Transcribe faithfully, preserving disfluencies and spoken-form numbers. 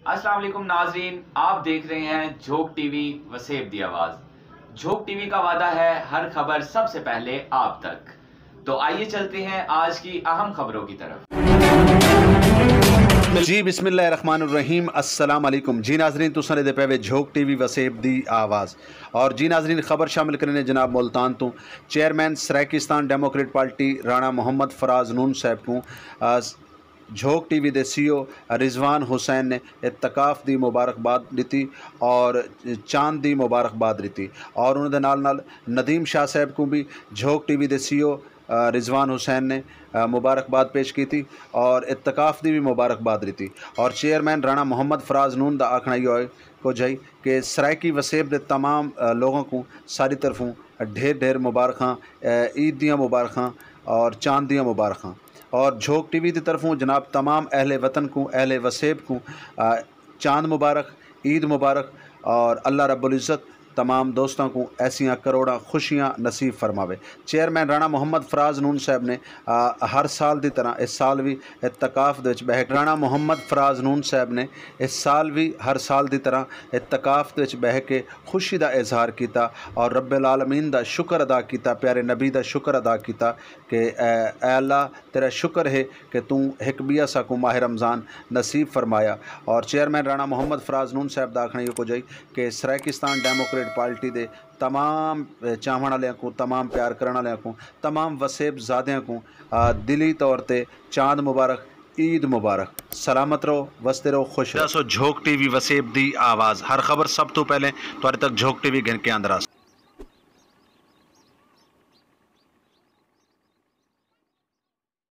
السلام علیکم ناظرین، آپ دیکھ رہے ہیں جھوک ٹی وی وسیب دی آواز۔ جھوک ٹی وی کا وعدہ ہے ہر خبر سب سے پہلے آپ تک۔ تو آئیے چلتے ہیں آج کی اہم خبروں کی طرف۔ جی بسم اللہ الرحمن الرحیم، السلام علیکم۔ جی ناظرین، تساں دے پے وے جھوک ٹی وی وسیب دی آواز۔ اور جی ناظرین، خبر شامل کرنے جناب ملتان تو۔ Chairman Saraikistan democrat party Rana Muhammad Faraz Noon صاحب کو جھوک ٹی وی دے سی او رضوان حسین نے اعتکاف دی مبارکباد ݙتی اور چاند دی مبارکباد ݙتی اور انہاں دے نال نال ندیم شاہ صاحب کوں بھی جھوک ٹی وی دے سی او رضوان حسین نے مبارکباد پیش کیتی اور اعتکاف دی بھی مبارکباد ݙتی۔ اور چیئرمین رانا محمد فراز نون دا آکھݨا ایہو ہے کجھ ہئی کہ سرائیکی وسیب دے تمام لوگوں کو ساری طرفوں ڈھیر ڈھیر مبارکاں، عید دیاں مبارکاں اور چاند دیاں مبارکاں۔ اور جھوک ٹی وی دی طرفوں جناب تمام اہل وطن کوں، اہل وسیب کوں چاند مبارک، عید مبارک اور اللہ رب العزت تمام دوستاں کوں ایسیاں کروڑاں خوشیاں نصیب فرماوے۔ چیئرمین رانا محمد فراز نون صاحب نے ہر سال دی طرح اس سال وی اعتکاف دے وچ بہہ کے رانا محمد فراز نون صاحب نے اس سال وی ہر سال دی طرح اعتکاف دے وچ بہہ کے خوشی دا اظہار کیتا اور رب العالمین دا شکر ادا کیتا، پیارے نبی دا شکر ادا کیتا کہ اے اللہ تیرا شکر ہے کہ توں ہک ٻیا ساکوں ماہ رمضان نصیب فرمایا۔ اور چیئرمین رانا محمد فراز نون صاحب دا آکھݨا ایہو کجھ ہئی کہ سرائیکستان ڈیموکریٹ پارٹی دے تمام چاہوݨ آلیاں کوں، تمام پیار کرݨ آلیاں کوں، تمام وسیب زادیاں کوں دلی طور تے چاند مبارک، عید مبارک۔ سلامت رہو، وسدے رہو، خوش رہو۔ سو جھوک ٹی وی وسیب دی آواز، ہر خبر سب توں پہلے تہاݙے تک جھوک ٹی وی گھن کے آندے رہسوں۔